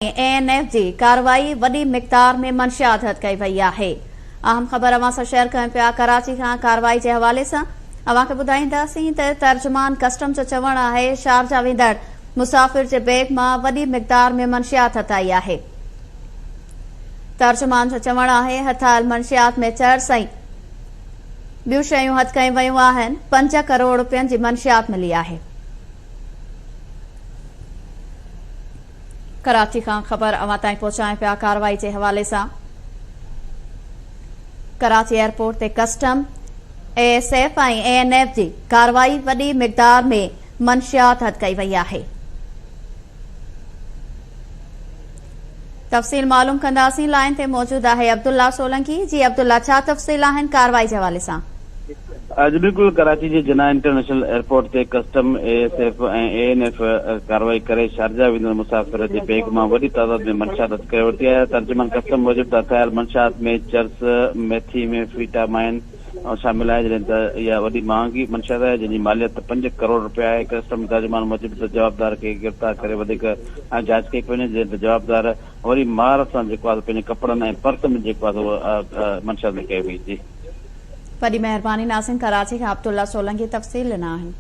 اي N F جي ڪارروائي، وڏي مقدار ۾ منشيات هٿ ڪئي وئي آهي. اهم خبر اوهان سان شيئر ڪيون پيا ڪراچي کان ڪارروائي جي حوالي سان اوهان کي ٻڌائينداسين ته ترجمان ڪسٽم جو چوڻ آهي شارجا ويندڙ مسافر جي بيگ مان وڏي مقدار ۾ منشيات هٿ آئي آهي. ترجمان جو چوڻ آهي هٿ آيل منشيات ۾ چرس ۽ ٻيون شيون هٿ ڪيون ويون آهن، پنج ڪروڙ رپين جي منشيات ملي آهي. ڪراچي کان خبر اوهان تائين پهچايون پيا ڪارروائي جي حوالي سان ڪراچي ايئرپورٽ تي custom, A S F ۽ A N F جي ڪارروائي وڏي مقدار ۾ منشيات هٿ ڪئي وئي آهي. تفصيل معلوم ڪنداسين لائين تي موجود آهي عبدالله سولنگي جي عبدالله ڇا تفصيل آهن ڪارروائي جي حوالي سان. اڄ بلڪل ڪراچي جي جناح انٽرنيشنل ايئرپورٽ تي custom, A S F ۽ A N F ڪارروائي ڪري شارجا ويندڙ مسافر جي بيگ مان وڏي تعداد ۾ منشيات هٿ ڪري ورتي آهي. ترجمان ڪسٽم موجب ته هٿ آيل منشيات ۾ چرس، ميٿي ۾ فيٽا مائن شامل آهي جڏهن ته اها وڏي مهانگي منشيات آهي جنهن جي ماليت پنج ڪروڙ رپيا آهي. ڪسٽم ترجمان موجب ته جوابدار کي گرفتار ڪري وڌيڪ جاچ ڪئي پئي وڃي جڏهن ته جوابدار وري مهارت سان جيڪو آهي سو پنهنجي ڪپڙن ۽ پرس ۾ جيڪو آهي سو اها منشيات لڪائي هئي. جي. وڏي مهرباني ناظرين ڪراچي کان عبدالله سولنگي تفصيل ڏنا آهن.